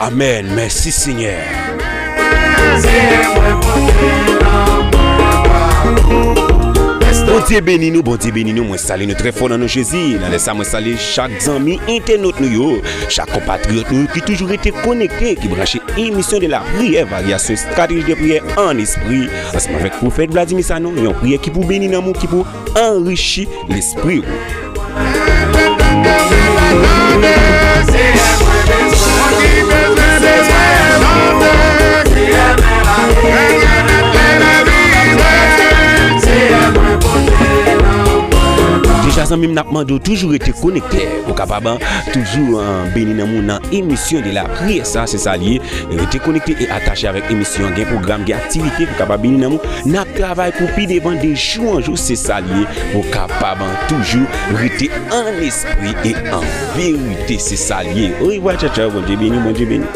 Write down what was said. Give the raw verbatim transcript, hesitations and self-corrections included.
Amèn. Mèsi, Senyè. Bondye beni nou, Bondye beni nou. Mwen salye nou trè fò nan non Jezi. Nan lè sa, mwen salye chak zanmi entènot nou yo, chak konpatriyòt nou yo ki toujou rete konekte, ki branche emisyon de la priyè, varyasyon estrateji de priyè an espri, ansanm avèk pwofèt Vladimir Sanon, yon priyè ki pou beni nanm ou, ki pou anrichi lespri w. Deja, zanmi m, n ap mande w toujou rete konekte pou kapab, an, toujou, an, beni nanm ou nan emisyon de la priyè sa, se sa l ye. Rete konekte e atache avèk emisyon an. Gen pwogram, gen aktivite pou kapab beni nanm ou. N ap travay pou pi devan de jou an jou, se sa l ye, pou kapab, an, toujou rete an espri e an verite, se sa l ye. Orevwa, tchaw, tchaw, Bondye beni, Bondye beni.